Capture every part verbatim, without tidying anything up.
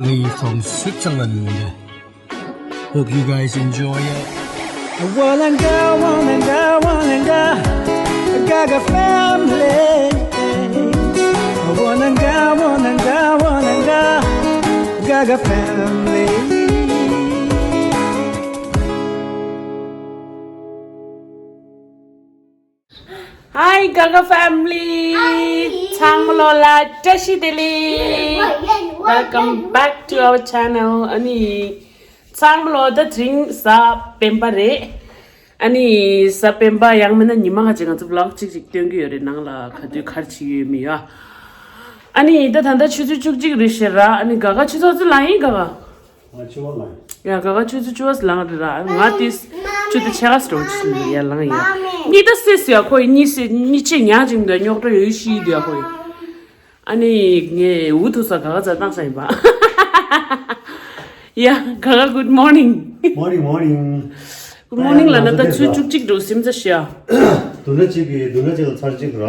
Lee from Switzerland. Hope you guys enjoy it. Walanga, walanga, walanga, Gaga family. Walanga, walanga, walanga, Gaga family. Hi Gaga family. ཚང་མ་ལོ་ལ་བཀྲ་ཤིས་བདེ་ལེགས། Welcome back to our channel. ཨ་ནི་ཚང་མ་ལོ་ད་དེ་རིང་གཟའ་སྤེན་པ་རེད། ཨ་ནི་གཟའ་སྤེན་པ་ཡང་མིན་ན་ཉི་མ་ཁ་ཅིག་ང་ཚོ་vlog གཅིག་ཅིག་སྟོན་གྱི་ཡོད་རེད། ནང་ལ་ག་དུས་ག་རེ་བྱེད་ཀྱི་ཡོད་མེད་ཡ། ཨ་ནི་ད་ད་ལྟ་ཆུ་ཚོད་བཅུ་གཅིག་རེད་ཤག་ར། ཨ་ནི་ག་ག་ཆུ་ཚོད་ཙམ་ལངས་ཡིན་ག་ག་ང་ཆུ་བ་ལངས། ཡ་ག་ག་ཆུ་ཚོད་བཅུ་བ་ལངས་རེད་ར། ང་དེ་ཆུ་དེ་ཆེ་ག་སི་རོ་ཆུ་ཡ་ལངས་ཡ། གཉིད་ད་སེ་སེ་ཡ་ཁོ་ཡི་གཉིད་སེ་གཉིད་ཆེ་ཉག་ཅིག་འདུག་རྙོག་དྲ་ཡོད་ཤི་འདུག་ཡ་ཁོ་ཡི། ཨ་ནི་ངས་འུ་ཐུག་ས་ག་ག་ཛ་བཏང་ས་ཡིན་པ། ཡ་ག་ག good morning། Morning, morning. Good morning ལ་ན་ད་ཆུ་བཅུ་གཅིག་འགྲོ་སེམས་ཚ་ཤི་ཡ། དུ་ན་གཅིག་གི་དུ་ན་གཅིག་ལ་ཚར་གཅིག་ར།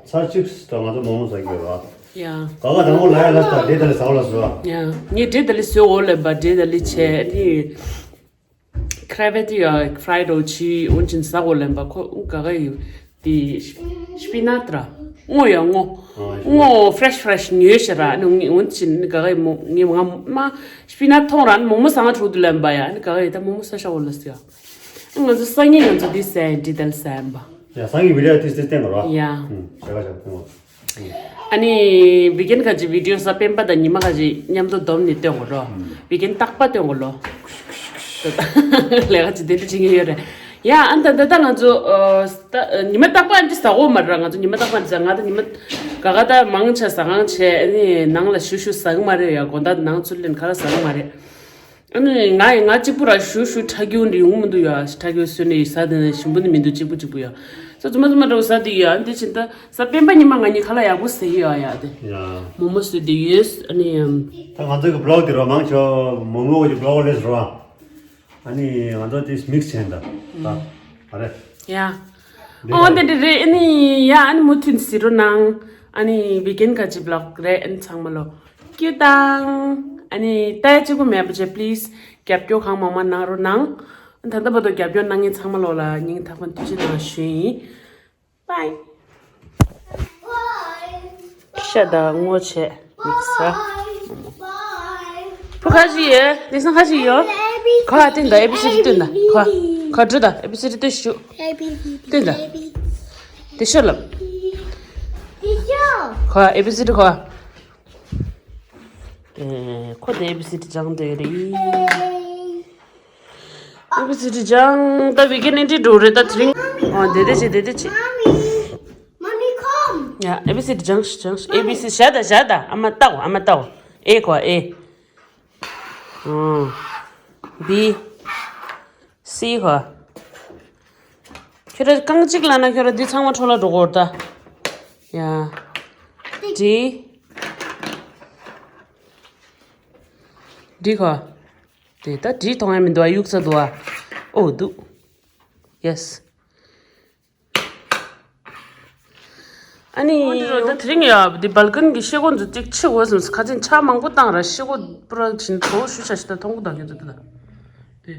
ཚར་གཅིག་ད་ང་ཚོ་མོག་མོག་ཟ་གི་ཡོད་ར། ཡ། ག་ག་དང་པོ་ལ་ཡ་ལ་ས་འབྲས་དང་ལི་ཟ་བ་ལ་ཟ། ཡ། ངས་འབྲས་དང་ལི་ཟོས་འོ་ལེན་པ་འབྲས་དང་ལི་བྱས་ཨ་ནི། ཁྲ་བེ་ཏི་ཡ་fried འོ་ཅི་འོན་ཅིན་ཟ་འོ་ལེན་པ་ཁོ་ག་ག་ཡི་དེ་སྤི་ནཊ་ར་སྔོ་ཡ་སྔོ། སྔོ་fresh fresh ཉོས་ཤ་ར་ཨ་ནི་འོན་ཅིན་ག་ག་ཡི་མོ་ངས་ང་མ་སྤི་ནཊ་ཐོང་ར་ཨ་ནི་མོག་མོག་ཟ་ང་དྲུག་ཏུ་ལེན་པ་ཡ་ཨ་ནི་ག་ག་ཡི་ད་མོག་མོག་ཟ་ཤ་འོ་ལ་ཟ་ཡ། ང་ཚོ་སང་ཉིན་ང་ཚོ་འདི་ཟ་ཡིན་འབྲས་དང་ལི་ཟ་ཡིན་པ། ཡ་སང་ཉིན་བི་ཌི་ཡོ་ཏིས་ཏིས་བསྟན་དགོས་རོ། ཡ། ཧུམ། བྱ་བ་བྱ་བ་ཐུང་བ། ཨ་ནི་weekend ཁ་ཅིག་བི་ཌི་ཡོ་གཟའ་སྤེན་པ་དང་ཉི་མ་ཁ་ཅིག་མཉམ་དུ་བསྡོམས་ནས་སྟོན་དགོས་རོ། weekend རྟག་པར་སྟོན་དགོས་ལོ། ལས་ཀ་ཅིག་དེ་འདྲ་བྱེད་ཀྱི་ཡོད་རེད། ཡ་ཨ་ནི་ད་ད་ལྟ་ང་ཚོ་ཨ་ད་ཉི་མ་རྟག་པར་ཨ་ནི་ཟ་འོ་མ་རེད་ར། ང་ཚོ་ཉི་མ་རྟག་པར་ཨ་ནི་ཟ་ང་ད་ཉི་མ་ག་ག་ད་མང་ཆེ་ཟ་གང་བྱས་ཨ་ནི་ནང་ལ་ཞུ་ཞུ་ཟ་གི་མ་རེད་ཡ། དགོང་དག་ནང་ཚུར་ལེན་ག་ལ་ཟ་གི་མ་རེད། ཨ་ནི་ང་ཡི་ང་གཅིག་པུ་ར་ཞུ་ཞུ་ཁྲ་རྒྱུན་འདི་ཡོང་མི་འདུག་ཡ། ཁྲ་རྒྱུན་སོན་ནས་ཟ་དེ་ནས་ཞིམ་པོ་ནི་མི་འདུག་གཅིག་པུ་གཅིག་པུ་ཡ། ས་རྫུན་མ་རྫུན་མ་འདྲ་བོ་ཟ་དེ་ཡ། འདི་ཕྱིན་ད་གཟའ་སྤེན་པ་ཉི་མ་ང་གཉིས་ཁ་ལག་ཡག་པོ་ཟ་གི་ཡོད་ཡ་དེ། ཡ། མོག་མོག་ཟོས་དེ་ཡོད། ཨ་ནི་ད་ང་ཚོ་གི་vlog དེ་རོ་མང་ཆེ་བ་མོག་མོག་གི་vlog ལས་རོ། ཨ་ནི་ང་ཚོ་དེ་mix བྱས་ད། ད་ཨ་རེ། ཡ། འདི་ཨོ་དེ་འདྲ་རེད། ཨ་ནི་ཡ་ཨ་ནི་མུ་མཐུད་གཟིགས་རོགས་གནང་། ཨ་ནི་weekend ཁ་ཅིག་vlog རེད། ཨ་ནི་ཚང་མ་ལོ། སྐྱིད་དང་། ཨ་ནི་ལྟ་ཡ་གཅིག་པོ་མེད་པ་བྱས་please རྒྱབ་སྐྱོར་གང་མང་མང་གནང་རོགས་གནང་། ད་ལྟ་བར་དུ་རྒྱབ་སྐྱོར་གནང་མཁན་ཚང་མ་ལོ་ལ་སྙིང་ཐག་པ་ནས་ཐུགས་རྗེ་གནང་ཞུ་ཡིན། Bye. ཤ་དང་སྔོ་བྱས་mix ཟ། ཕོ་ཁ་ཅིག་ཡོད། དེང་སང་ཁ་ཅིག་ཡོད། ཁ་བསྟན་ད་A B C D སྟོན་ད། ཁ་ཁ་འགྲོ་ད། A B C D སྟོན་ཞུ། སྟོན་ད། དེ་ཤོ་ལབ། ཁ་A B C D ཁ། ཨེ། ཁོ་དེ་A B C D སྦྱང་འདོད་རེད། A B C D སྦྱང་ད་weekend འདི་འགྲོ་རེད་ད་དེ་རིང་། ཨ་དེ་དེ་བྱེད་དེ་དེ་བྱེད། Mommy, come. ཡ། A B C D སྦྱང་ཞིག་སྦྱང་ཞིག A B C བྱ་ད་བྱ་ད། ཨ་མ་ལྟ་གོ་ཨ་མ་ལྟ་གོ A ཁོ་A། ཨ། B C ཁོ། ཁྱོད་རང་རྐང་གཅིག་ལ་ན་ཁྱོད་རང་འདི་ཚང་མ་འཕྲོ་བརླག་འགྲོ་གོ་ད། ཡ། D D ཁོ། དེ་ད་འབྲི་གཏོང་ཡ་མི་འདུག་ཨ། གཡུག་ས་འདུག་ཨ། ཨོ་འདུག Yes. ཨ་ནི་ཨོ་འདི་རོ་ད་དེ་རིང་ཡ་འདི་སྦལ་ཀོན་གྱི་ཤེལ་སྒོ་འདི་ཅིག་ཕྱེ་དགོས་བསམ། ཁ་ཅིག་ཆ་མང་པོ་བཏང་ར་ཤེལ་སྒོ་པུ་ར་བྱིན་གྲོ་བོ་ཞུ་ཆ་ཞིག་ད་མཐོང་གི་འདུག་ཡོད་འདུག་ད། དེ།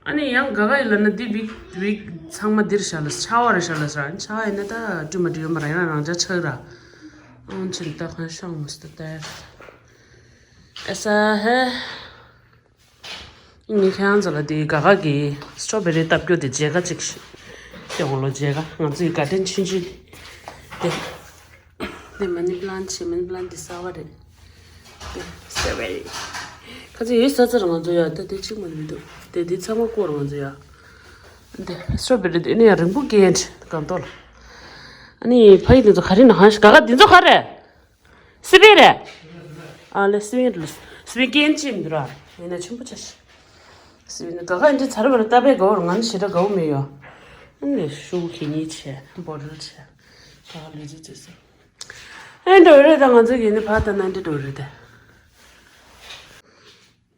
ཨ་ནི་ཡང་ག་ག་ཡི་ལ་ན་འདི་wig wig ཚང་མ་འདིར་བཞག་ལ་ཆ་བ་རེ་བཞག་ལ་ས་ཆ་བ་ཡིན་ན་ད་སྤྲུལ་མ་སྤྲུལ་ཡོད་མ་ར། ཡང་རང་ཅག་ཆགས་ར། ཨང་ཆེན་ད་གང་ཤང་མོ་སྟ་ད། ཨེ་ས་ཧེ། ངས་ཁྱེད་རང་ཚོ་ལ་དེ་ག་ག་གི་སི་ཊོ་བེ་རི་བཏབ་རྒྱུ་དེ་མཇལ་ཁ་ཅིག་སྟོན་གོ་ལོ། མཇལ་ཁ་ང་ཚོའི་ག་ཌེན་ཆུང་ཆུང་དེ། དེ་མ་ནི་པི་ལན་ཊི་བྱས། མ་ནི་པི་ལན་ཊི་དེ་གསར་བ་རེད། དེ་སི་ཊོ་བེ་རི་ཁ་ཚ་ཡོད་ས་ཚ་ར་ང་ཚོ་ཡ་ད་དེ་གཅིག་མ་ནི་མི་འདུག་དེ་དེ་ཚང་མ་བསྐོར་ང་ཚོ་ཡ། དེ་སི་ཊོ་བེ་རི་དེ་ནི་ཡ་རིང་པོ་སྐྱེས་གང་ཏོ་ལ། ཨ་ནི་ཕ་ཡི་དེ་ཚོ་ག་རེ་ན་ཧང་ཤི་ག་ག་དེ་ཚོ་ག་རེ། སི་པན་རེད། ཨ་ལེ་སི་པན་རེད། སི་པན་སྐྱེན་ཅི་མི་ར། ཡིན་ན་ཆེན་པོ་ཆ་ཤི། སི་པན་ག་ག་འདི་ཚར་བར་ལྟ་བའི་དགའ་བོར་ང་ནི་ཞེ་དྲག་དགའ་བོ་མེད་ཡོ། ཨ་ནི་ཤུ་གུ་གི་ཉིད་ཆེ་བོ་རིལ་ཆེ། ག་ག་ལུས་རྩལ་རྩེད་ས། ཨེ་འགྲོ་རེད་ད། ང་ཚོ་གི་ནི་ཕ་ད་ན་འདི་འགྲོ་རེད་དེ།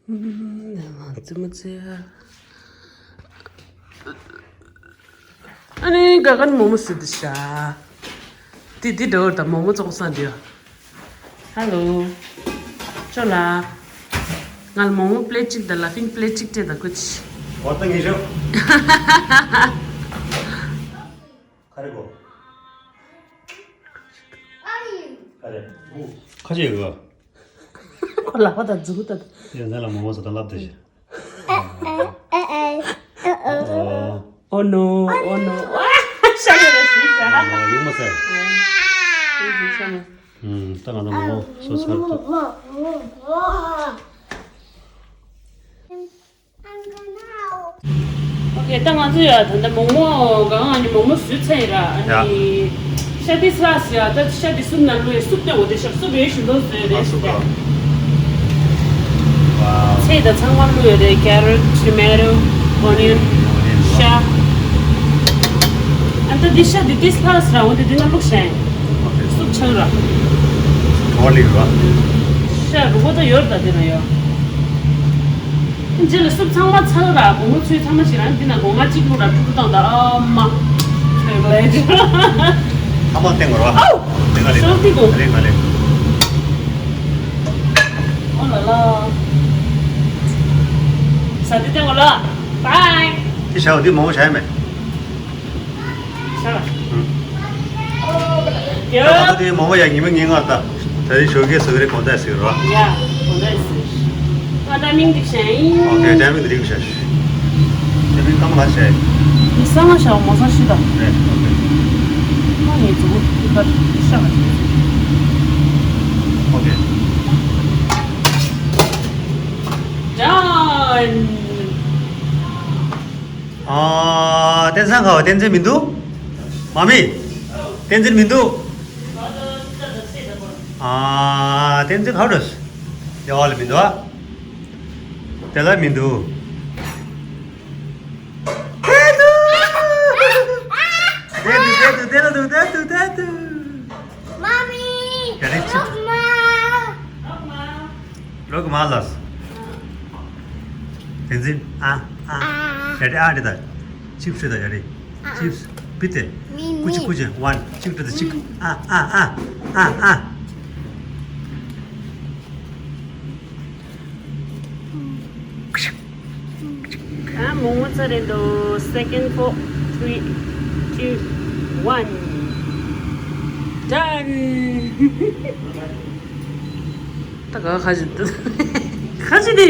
ང་ཙི་མ་ཙི་ཨ། ཨ་ནི་ག་ག་ནི་མོ་མོ་སི་དི་ཤ། དི་དི་འདྲ་བོ་དང་མོ་མོ་བཙོང་ས་འདི་ཡ། Hello. ཤོ་ལ། ང་ལ་མོག་མོག་པླེ་ཊི་གཅིག་དང་ལ་ཕིང་པླེ་ཊི་གཅིག་སྤྲད་དང་ཁུ་ཆི། འོ་ད་ངེས་ཤོག་ཁ་རེ་གོ། ཁ་རེ། ཁ་ཆེ་གོ། ཁོ་ལག་པ་དང་མཛུ་གུ་དང་། དེ་ང་ལ་མོག་མོག་ཟ་དང་ལབ་དེ་ཤི། Oh no, oh no. ཤ་ཡོད་རེད་ཟེར་ཤ། ཡོང་མ་ཟེར། ཡོད་ཟེར་ཤ་མ། ད་ང་ཚོ་མོག་མོག་སོ་སོར་ཐུབ། ཨོ་ཁེ། ད་ང་ཚོ་ཡ་ད་ལྟ་མོག་མོག་གང་ང་ནི་མོག་མོག་བཟོས་ཚར་ཡིན་ར། ཨ་ནི་ཤ་དེ་སླ་སི་ཡ། ད་ཤ་དེ་སུབ་ནང་བླུགས་ཡ། སུབ་དེ་འོ་དེ་ཤ་སུབ་ཡོད་བཞིན་དུ་བཟོས་རེད་ཟེར་ཏེ། ཚལ་དང་ཚང་མ་བླུགས་ཡོད་རེད། ཀེ་རོཊ། ཊོ་མེ་ཊོ། ཨོ་ནི་ཡོན། ཤ། ཨ་ད་དེ་ཤ་དེ་དེ་སླ་སི་ར། འོ་དེ་དེ་ན་བླུགས་ཤ་ཡིན། སུབ་ཆགས་ར། ཨོ་ལི་ར། ཤ་རུ་བོ་ད་ཡོད་ར། ད་དེ་ན་ཡོད། རྗེས་ལ་སུབ་ཚང་མ་ཚར་ར། མོག་མོག་ཚོས་ཚང་མ་ཞིག་རང་འདི་ན་སྒོ་ང་གཅིག་བླུགས་ར། ཀྲུ་ཀྲུ་བཏང་ད། ཨ་མ། ཁྱོད་ལས་ཀྱི། ཐ་མག་བསྟན་དགོས་ར། ཨའུ། དེ་ག་ལས། ཤོག་ཏི་གོ། རེད་ག་ལས། ཨོ་ལ་ལ། ས་དེ་བསྟན་དགོས་ལ། བའི། དེ་བྱའོ། དེ་མང་པོ་བྱ་ཡ་མེད། ཡ། ད་དེ་མང་པོ་ཡ་ཉི་མ་ངན་ངར་ད། ད་རེས་ཞོགས་ཀས་ཟ་གི་རེད། གོང་ད་ཟེར་རོ། ཡ། གོང་ད་ཟེར། ང་ད་མིང་འདི་བྱས་ཡིན། ཨོ་ཁེ། ད་མིང་འདི་རིག་བྱས། ད་མིང་གང་ལ་བྱས། མི་ས་ང་ཞའོ་མོ་ས་ཤི་ད། རེད། ཨོ་ཁེ། ང་ངའི་གཙོ་བོ་འདི་གར་ཤ་ང་བྱས། ཨོ་ཁེ། Done. ཨ། བསྟན་འཛིན་ག་བ། བསྟན་འཛིན་མི་འདུག་མ་མི། བསྟན་འཛིན་མི་འདུག་ཨ། བསྟན་འཛིན་ག་བ་འགྲོ། དེ་བ་ལ་མི་འདུག་དེ་ལ་མི་འདུག་དེ་འདུག་དེ་འདུག་དེ་ལ་འདུག་དེ་འདུག་དེ་འདུག་མ་མི། ཡ་རེད། ལོག་མ། ལོག་མ་ལགས། བསྟན་འཛིན། ཨ། ཨ། ཨ། ཡ་རེད། ཨ་རེད་ད། ཅིབ་སི་རེད་ད། ཡ་རེད། ཨ། ཅིབ་སི། པི་ཏེ། མི། ཀུ་ཅི། མི། ཀུ་ཅི། ཝན། ཅིབ་སི་རེད་ད། ཅིག་ཨ། ཨ། ཨ། ཨ། ཨ། ཨ། མོག་མོག་ཚར་རེད་འདུག Second four, three, two, one. Done. ད་ག་ཁ་ཅིག་ཁ་ཅིག་དེ།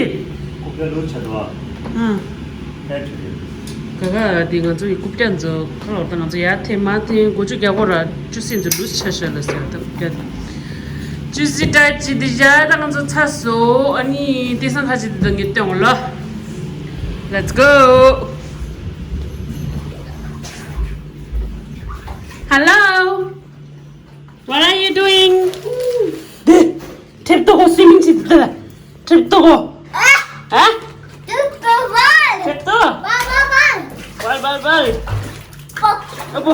ཀུ་ཀྱ་ལུར་ཆ་དོ། ཨ། ཨེ་ཁྲི་དེ། ག་ག་དེ་ང་ཚོ་ཡི་ཀུ་ཀྱ་ཚོ་ཁ་ལོར་ད་ང་ཚོ་ཡར་འཐེན་མར་འཐེན་འགོ་བཅུག་རྒྱག་གོ་ར། ཅུ་སི་ཚོ་ལུས་ཆ་ཤོད་ལ་ཟེར་ད་ཀུ་ཀྱ། ཅུ་སི་ཏ་ཅི་དེ་བཞག་ད་ང་ཚོ་ཚར་སོང་། ཨ་ནི་དེང་སང་ཁ་ཅིག་དེ་ད་ངས་སྟོན་གོ་ལ། Let's go. Hello. What are you doing? འདི། ཁྲེབ་ཏོ་གོ་སུ་མིན་ཅི་འདི་ལ། ཁྲེབ་ཏོ་གོ། ཨ། ཁྲེབ་ཏོ་བལ། ཁྲེབ་ཏོ། བལ་བལ་བལ། བལ་བལ་བལ། ཨ་པོ།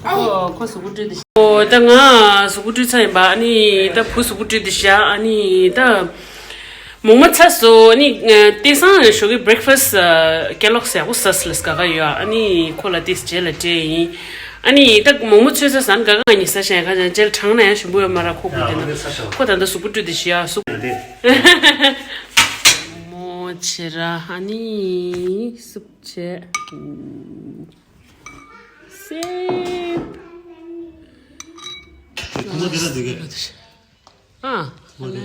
ཨ་པོ་ཁོ་གཟུགས་པོ་བཀྲུས་ཏེ། ཨོ་ད་ང་གཟུགས་པོ་བཀྲུས་ཚར་ཡིན་པ། ཨ་ནི་ད་བུ་གཟུགས་པོ་བཀྲུས་ཏེ་བཞག་ཨ་ནི་ད། མོག་མོག་ཚར་སོང་། ཨ་ནི་དེང་སང་ཞོགས་ཀའི་breakfast Kellogg's ཡག་པོ་ཟས་ལ་དགའ་དགའ་ཡོད། ཨ་ནི་ཁོ་ལ་དེ་རྗེས་ལ་སྤྲད་ཡིན། ཨ་ནི་ད་མོག་མོག་ཚོས་ས་ཟ་ན་དགའ་དགའ། ང་གཉིས་ཟ་ཤེས་ཁ་ཅང་རྗེས་ལ་གྲང་ན་ཡང་ཞིམ་པོ་ཡོད་མ་ར། ཁོ་དགོས་དེ་ན་ཁོ་ད་ལྟ་གཟུགས་པོ་བཀྲུས་ཏེ་བཞག་གཟུགས། མོག་མོག་བྱེད་ར། ཨ་ནི་སུབ་བྱེད། སེབ། ཁོ་མོ་དེ་ལ་འདི་གས། ཨ། ཨོ་ལེ།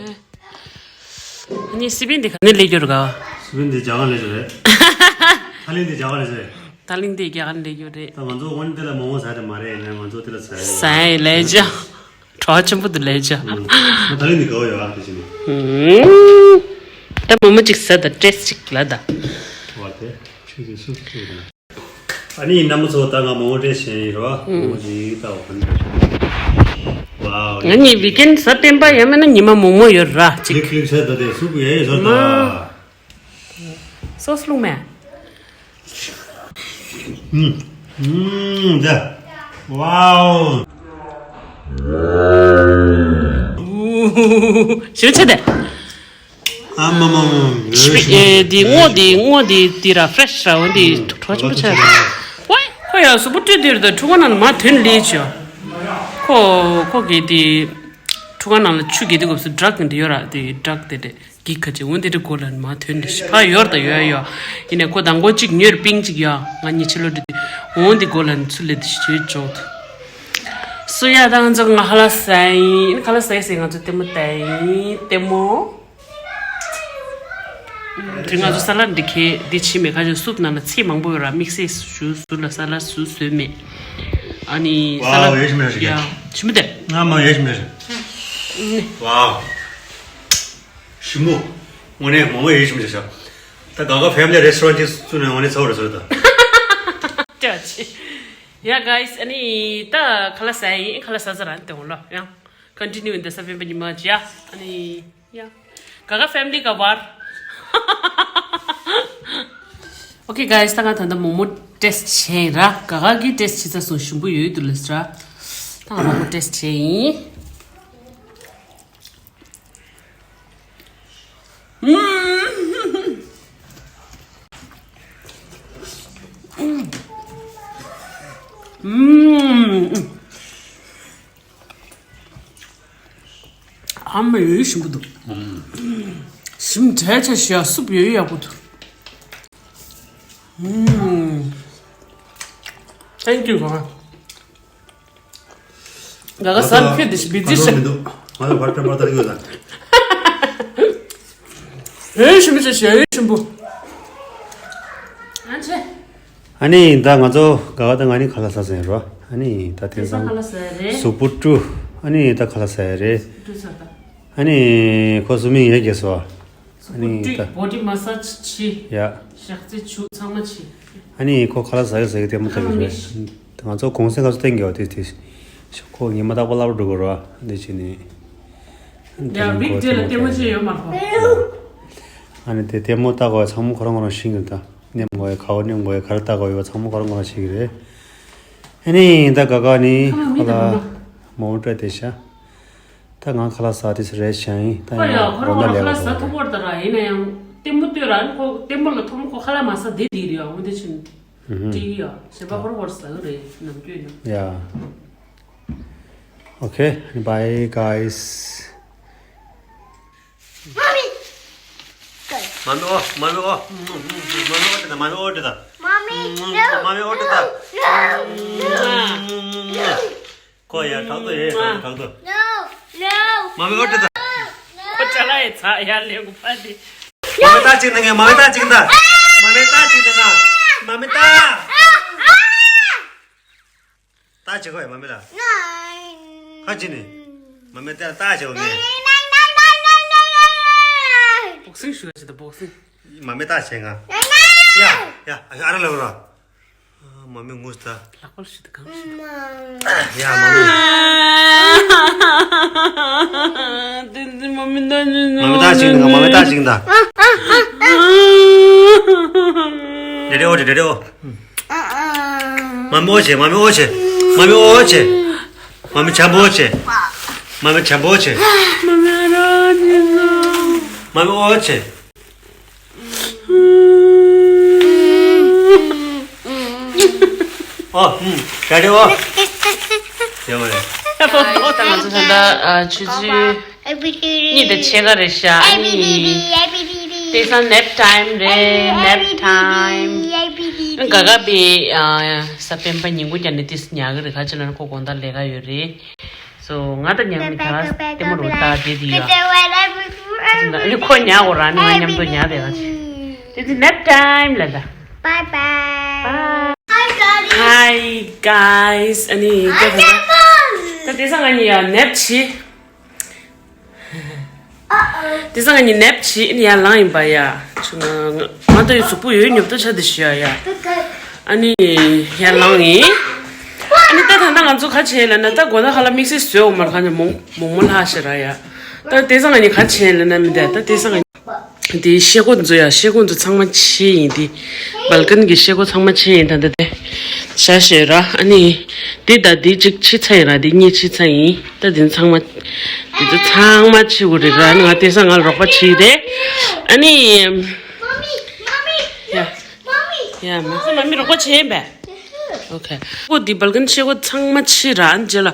ཨ་ནི་སི་པིན་འདི་ག་ནས་སླེབས་རྒྱུ་རེད་ག། སི་པིན་འདི་རྒྱ་གར་སླེབས་རྒྱུ་རེད། ཐ་ལིན་འདི་རྒྱ་གར་སླེབས་རྒྱུ་རེད། ཐ་ལིན་འདི་རྒྱ་གར་སླེབས་རྒྱུ་རེད། ད་ང་ཚོ་ཝན་དེ་ལ་མོག་མོག་ཟ་དེ་མ་རེད། ཡིན་ན་ང་ཚོ་དེ་ལ་ཟ་ཡ། ཟ་ཡ་ལས་ཅི། གྲོགས་ཆེན་པོ་དེ་ལས་ཅི། ཨ། ད་ལིན་འདི་ག་བ་ཡོད་ཨ། དེ་ཅི་ནི། ད་མོག་མོག་ཅིག་ཟ་ད། ཊེ་སི་ཊི་ཅིག་ལ་ད། བ་དེ་ཆུ་གི་སུབ་ཅིག་ལ། ཨ་ནི་རྣམ་པ་ཚོ་ད་ང་མོག་མོག་སྤྲད་ཤེས་ཡིན་རོ། མོག་མོག་ཅིག་ལྟ་བ་ཁོ་ན། ཝའོ། ང་གཉིས་ཝི་ཀེན་གཟའ་སྤེན་པ་ཡང་མིན་ན་ཉི་མ་མོག་མོག་ཡོད་ར་ཅིག། ལིག་ལིག་བྱས་ད་དེ་སུབ་ཡས་ཡོད་ཟེར་ད། མ། སོ་སི་བླུགས་མེད། ཨུམ། ཨུམ། ད། ཝའོ། ཞུ་ཆེ་དེ། ཨ་མ་མ་མ། ཨེ་འདི་སྔོ་འདི་སྔོ་འདི་འདི་ར་ཕེ་རེ་ཤི་ར། འོ་འདི་གྲོགས་ཆེན་པོ་ཆགས། ཝེ་ཁོ་ཡང་གཟུགས་པོ་བཀྲུས་འདིར་དང་ཕྲུ་གུ་ནང་མ་དོན་ལས་བྱོས། ཁོ་ཁོ་གི་འདི་ ཆུ་ཁང་ནང་ལ་ཆུ་གི་དེ་སྐབས་སུ་ཌག་གི་འདི་ཡོད་ར། དེ་ཌག་དེ་དེ་གི་ཁ་ཅིག་འོན་དེ་དེ་གོ་ལ་མ་ཐོན་དེ་ཕ་ཡོར་ད་ཡོད་ཡོད། ཡིན་ནས་ཁོ་དང་གོ་གཅིག་ཉོས་པིང་གཅིག་ཡ། ང་གཉིས་ཕྱི་ལོ་འདི་དེ་འོན་དེ་གོ་ལ་ཚུར་ལེ་དེ་ཞིག་བྱོས་ཆོག་ཏུ། སོ་ཡ་ད་ང་ཚོ་ང་ཧ་ལ་ས་ཡིན། ཁ་ལ་ས་ཡིན་ཟེར། ང་ཚོ་ལྟད་མོ་ལྟ་ཡིན། ལྟད་མོ། དེ་ང་ཚོ་ས་ལ་འདི་ཁེ་འདི་ཕྱི་མེད། ཁ་ཅིག་སུབ་ནང་ལ་ཚིག་མང་པོ་ཡོད་ར། དམིགས་བསལ་ཞུ་ཟུར་ལ་ས་ལ་སུ་བཟོས་མེད། ཨ་ནི་ས་ལ། ཝའོ། ཡེ་ཤི་མེ་ཤི། ཡ། ཞིམ་པོ་དེ། ང་མ་ཡེ་ཤི་མེ་ཤི། ཝའོ། ཞིམ་པོ། དངོས་གནས་མོ་མོ་ཡེ་ཤི་མེ་ཤི། ད་ག་ག་ཕེ་མི་ལི་རེ་སི་ཊོ་རན་ཊི་བཙུགས་ནས་དངོས་གནས་ཚ་བོ་རེད་ཟེར་ད། ཅག་ཅི། ཡ་གཱི་སི། ཨ་ནི་ད་ཁ་ལ་ས་ཡིན། ཁ་ལ་ས་ས་ར་དེ་འོང་ལོ། ཡ། ཀོན་ཊི་ནིའུ་ཡིན་ད་ས་བེམ་པ་ཉི་མ་ཅི་ཡ། ཨ་ནི། ཡ། ག་ག་ཕེ་མི་ལི་ག་བར། ཨོ་ཁེ་གཱི་སི། ད་ང་ད་ལྟ་མོག་མོག་ཊེ་སི་ཊི་བྱས་ཡིན་ར། ག་ག་གི་ཊེ་སི་ཊི་བྱེད་ས་སོང་ཞིམ་པོ་ཡོད་འདུག་ལབ་སོང་ར། ད་ང་མོག་མོག་ཊེ་སི་ཊི་བྱས་ཡིན། ཨུམ། ཨུམ། ཨ་མ་ཡོད་ཞིམ་པོ་འདུག་ཞིམ་དྲག་ཆ་ཞིག་ཡ། སུབ་ཡོད་ཡག་པོ་འདུག་ཨུམ། ཐེང་ཀིའུ་ག་ག་ག་ག་ས་ཁྱོད་དེ་ཞིག་བི་ཛི་ཤ། མི་འདུག་ང་ལ་བར་པེ་པར་ལྟར་གྱི་ཡོད་ད། ཡོད་ཞིམ་པོ་ཆ་ཞིག་ཡ། ཡོད་ཞིམ་པོ། ཨ་ཆེ། ཨ་ནི་ད་ང་ཚོ་ག་ག་ད་ང་ནི་ཁ་ལག་ཟ་ཟིན་རོ། ཨ་ནི་ད་དེང་སང་ཁ་ལག་ཟ་ཡ་རེད། གཟུགས་པོ་བཀྲུ། ཨ་ནི་ད་ཁ་ལག་ཟ་ཡ་རེད། བཀྲུ་ཟ་ད། ཨ་ནི་ཁོ་སུ་མིང་ཡ་རྒྱས་སོ། ཨ་ནི་ད་བཀྲུ། བོ་ཌི་མ་སཱ་ཇི་བྱེད། ཡ། ཞག་རྩི་བྱུག་ཚང་མ་བྱེད། ཨ་ནི་ཁོ་ཁ་ལག་ཟ་གི་ཟ་གི་ལྟད་མོ་ལྟ་གི་རེད། ང་ཚོ་གུང་སེང་ཁ་ཚོ་བསྟན་གི་བ་དེ་དེ། ཁོ་ཉི་མ་རྟག་པར་སློབ་གྲྭ་འགྲོ་གི་རོ། འདི་བྱས་ནས། ཡ། བིག་ཌེ་ལ་ལྟད་མོ་བྱེད་ཡོད་མ་རེད། ཨ་ནི་དེ་ལྟད་མོ་ལྟ་དགོས་ཚང་མ་ཁོ་རང་ཁོ་རང་ཤེས་ཀྱི་འདུག་ད་ནེམ་དགོས་ཡ། ག་བ་ནེམ་དགོས་ཡ། ག་རེ་ལྟ་དགོས་ཡོད་པ་ཚང་མ་ཁོ་རང་ཁོ་རང་ཤེས་ཀྱི་རེད། ཨ་ནི་ད་ག་ག་ནི་ཁོ་ལ་མོ་སྤྲད་དེ་ཤ། ད་ང་ཁ་ལག་ཟ་དེ་རེད་ཤ་ཡིན། ད་ཁོ་ཡིན་ཡ་ན་ཁོ་རང་ཁོ་རང་ཁ་ལག་ཟ་ཐུབ་པར་ད་ར། ཡིན་ན་ཡང་ལྟད་མོ་ལྟོས་ར། ཁོ་ལྟད་མོ་ལ་ཐོག་མ་ཁོ་ཁ་ལག་མ་ཟ་དེ་དེ་རེད་ཡ། འོ་དེ་ཕྱིན། ཀྲིག་ཡ། གཞན་པ་ཧོར་ཧོར་ཟ་གི་རེད། ནམ་རྒྱུན་ཡང་། Yeah. Okay. Bye, guys. Mommy. Mommy, oh, mommy, oh. Mommy, oh, da, mommy, oh, da. Mommy, no. Mommy, oh, da. No, no, no. ཁོ་ཡ་ཁྲག་ཏོ་ཡ་ཁྲག་ཏོ། No, no. མ་མི་ཨོ་ཏི་ད། ཁོ་ཅ་ལག་ཡ་ཚ་ཡ་ལེ་གུ་ཕ་དེ། མ་མི་ད་ཅིག་ན་ངས། མ་མི་ད་ཅིག་ད། མ་མི་ད་ཅིག་ད་ང་། མ་མི་ད། ད་ཅིག་ཁོ་ཡ་མ་མི་ལ། ཁ་ཅི་ནི། མ་མི་ད་ད་ཅིག་ངས། བོག་སིང་ཞུ་ཡ་ཅི་ད་བོག་སིང་། མ་མི་ད་ཅིག་ང་། ཡ་ཡ་ཨ་ར་ལ་ར། མ་མི་ངུས་ད། ལག་པར་ཞུ་ད་གང་ཞུ་ད། ཡ་མ་མི། དེ་འདི་མ་མི་ད་ཉིན་མ་མི་ད་ཅིག་ད། མ་མི་ད་ཅིག་ད། རེ་རེ་ཨོ་རེ་རེ་ཨོ། མ་མི་ཨོ་ཆེ། མ་མི་ཨོ་ཆེ། མ་མི་ཨོ་ཆེ། མ་མི་ཆམ་པོ་ཆེ། མ་མི་ཆམ་པོ་ཆེ། མ་མི་ཨོ་ཆེ། ཨོ། ཧུམ། ག་རེ་ཨོ། ཡོད་མ་རེད། ད་ང་ཚོ་ད་ལྟ་ཆུ་ཚོད་གཉིས་དང་ཕྱེད་ཀ་རེད་ཤག་ཨ་ནི་དེང་སང་ནེབ་ཊའིམ་རེད། ནེབ་ཊའིམ། ག་ག་པའི་ས་སྤེན་པ་ཉིན་གུང་རྒྱབ་ནས་ཏིས་ཉལ་གི་རེད། ག་ཅི་ན་ཁོ་དགོང་དག་ལས་ཀ་ཡོད་རེད། སོ་ང་དང་མཉམ་དུ་ད་ལྟད་མོ་རུ་ལྟ་བསྡད་དེ་ཡོད། ཨ་ནི་ཁོ་ཉལ་འོ་ར། ནི་ང་མཉམ་དུ་ཉལ་བསྡད་ར། This is nap time ལ་ད། Bye bye. Hi, Daddy. Hi, guys. ཨ་ནི་ད་ད་དེང་སང་ང་གཉིས་ཡ་ནེབ་བྱེད། དེང་སང་ང་གཉིས་ནེབ་བྱེད། ཨ་ནི་ཡར་ལངས་ཡིན་པ་ཡ། ཆུ་ང་ང་ང་ད་ཡོད་གཟུགས་པོ་ཡོད་ཉོབ་ཏོ་ཆ་དེ་ཤི་ཡ་ཡ། ཨ་ནི་ཡར་ལངས་ཡིན། ཨ་ནི་ད་ད་ད་ང་ཚོ་ཁ་ཆེ་ལ་ན་ད་གོ་ད་ཧ་ལ་དམིགས་བསལ་བཟོས་འོ་མར་ཁ་ནས་མོག་མོག་མོག་ལྷག་ཤི་ར་ཡ། ད་དེང་སང་ང་གཉིས་ཁ་ཆེ་ལ་ན་མི་ད་ད་དེང་སང་ང་གཉིས། དེའི་ཤེལ་སྒོ་ཚོ་ཡ། ཤེལ་སྒོ་ཚོ་ཚང་མ་ཕྱེ་ཡིན། དེ་བལ་ཀན་གྱི་ཤེལ་སྒོ་ཚང་མ་ཕྱེ་ཡིན། ད་ད་དེ་ཤ་ཤེ་ར། ཨ་ནི་དེ་ད་དེ་གཅིག་ཕྱེ་ཚར་ཡིན་ར། དེ་གཉིས་ཕྱེ་ཚར་ཡིན། ད་དེ་ཚང་མ་དེ་ཚོ་ཚང་མ་ཕྱེ་དགོས་རེད་ར། ཨ་ནི་ང་དེང་སང་ང་ལ་རོགས་པ་བྱེད་དེ། ཨ་ནི་ཡ་ཡ་མ་ཁོ་མ་མི་རོགས་པ་བྱེད་ཡིན་པས། ཨོ་ཁེ། ཁོ་དེ་བལ་ཀན་ཤེལ་སྒོ་ཚང་མ་ཕྱེ་ར། ཨ་ནི་རྗེས་ལ་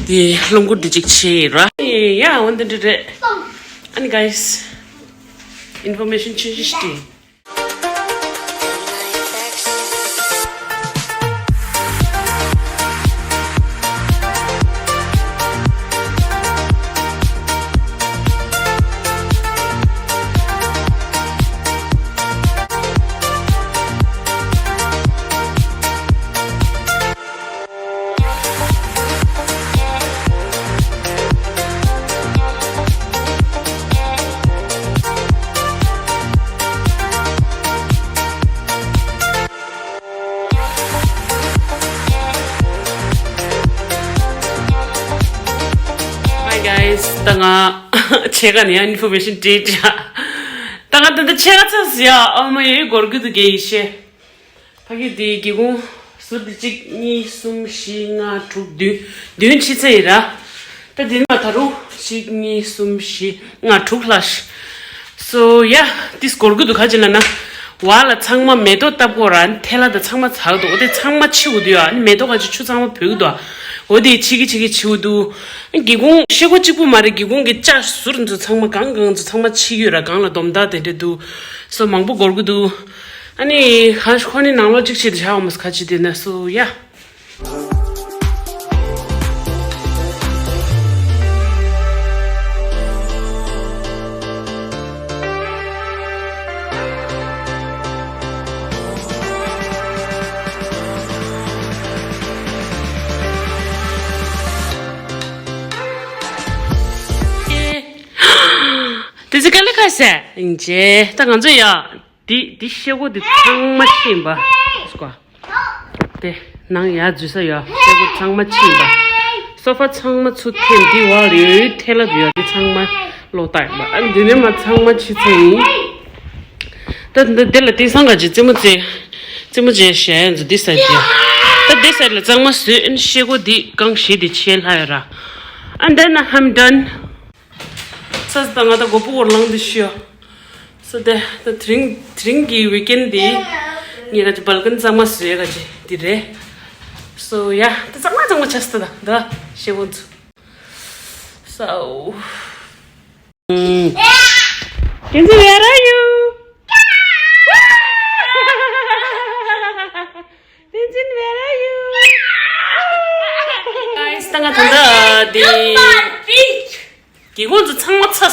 དེ་རླུང་སྒོ་དེ་གཅིག་ཕྱེ་ཡིན་ར། ཡ་འོ་འདི་འདྲ་རེད། ཨ་ནི་guys, information change ཏེ། Hi guys, ད་ང་ཆེ་ག་ནས་ཡང་information བྲིས་བྱ། ད་ང་ད་ལྟ་ཆེ་ག་ཚ་ཟིག་ཡ། ཨ་མ་ཡོད་སྒོར་གི་འདུག་གེ་ཡི་ཤེས། ཕ་གི་དེའི་སྒེའུ་ཁུང་ཟུར་དེ་གཅིག་གཉིས་གསུམ་བཞི་ལྔ་དྲུག་བདུན། བདུན་ཕྱི་ཚེ་ཡིན་ར། ད་དེ་ནས་མ་ད་རུང་གཅིག་གཉིས་གསུམ་བཞི་ལྔ་དྲུག་ལྷག་ཤི། So yeah, this སྒོར་གི་འདུག་ག་ཅི་ལ་ན། བ་ལ་ཚང་མ་མེ་ཏོག་བཏབ་གོ་ར་ཐལ་ལ་ད་ཚང་མ་ཚག་འདུག་འོ་དེ་ཚང་མ་ཕྱི་འུ་འདུག་ཡ། ཨ་ནི་མེ་ཏོག་ག་ཅི་ཆུ་ཚང་མ་བུད་གི་འདུག་འོ་དེ་ཕྱི་གི་ཕྱི་གི་ཕྱི་འུ་འདུག་སྒེའུ་ཁུང་ཤེལ་སྒོ་གཅིག་པུ་མ་རེད། སྒེའུ་ཁུང་གི་ལྕགས་ཟུར་འདུག་ཚང་མ་གང་གང་འདུག་ཚང་མ་ཕྱི་གི་ར། གང་ལ་སྡོམ་དག་དེ་འདྲ་འདུག So མང་པོ་སྒོར་གི་འདུག་ཨ་ནི་ཁ་ཁོ་ནི་ནང་ལོགས་གཅིག་བྱེད་དུ་ཆ་འོ་མ་ཁ་ཅི་དེ་ན་སུ་ཡ། དེ་ཚེ་དཀའ་ལས་ཁ་ཤས་ཡིན་རྗེས་ད་ང་ཚོ་ཡ། འདི་འདི་ཤེལ་སྒོ་འདི་ཚང་མ་ཕྱིན་པ། སྐོ། དེ་ནང་ཡར་འཛུལ་ས་ཡོད། ཤེལ་སྒོ་ཚང་མ་ཕྱིན་པ། སོ་ཕ་ཚང་མ་ཚུར་འཐེན། འདི་བར་ཡོད་ཐལ་ལ་ཡོད། འདི་ཚང་མ་ལོག་བཏང་ཡིན་པ། ཨ་འདི་ནས་མ་ཚང་མ་ཕྱི་ཚེ་ཡིན། ད་འདི་འདི་ལ་དེང་སང་ག་ཅི་རྩེད་མོ་རྩེ། རྩེད་མོ་རྩེ་ཞེས་ཡང་འཛུལ་འདི་ས་འདི། ད་འདི་ས་ལ་གཙང་མ་བཟོས། ཨ་ནི་ཤེལ་སྒོ་འདི་གང་ཞིག་འདི་ཕྱེ་ལྷ་ཡོད་ར། And then I'm done. ས་ས་ད་ང་ད་མགོ་པོ་སྐོར་ལངས་ཏེ་ཤི་ཡ། སོ་དེ་ད་དེ་རིང་དེ་རིང་གི་ཝིག་ཨེན་དེ་ངས་ག་ཅི་བལ་ཀན་གཙང་མ་བཟོས་ག་ཅི་དེ་རེད། སོ་ཡ་ད་གཙང་མ་གཙང་མ་ཆགས་སོང་ད་ད་ཤེལ་སྒོ་ཚོ། སོ། Tenzin, where are you? Tenzin, where are you? Guys, ད་ང་ད་ད་དེ། སྒེའུ་ཁུང་ཚོ་ཚང་མ་ཚ་ས།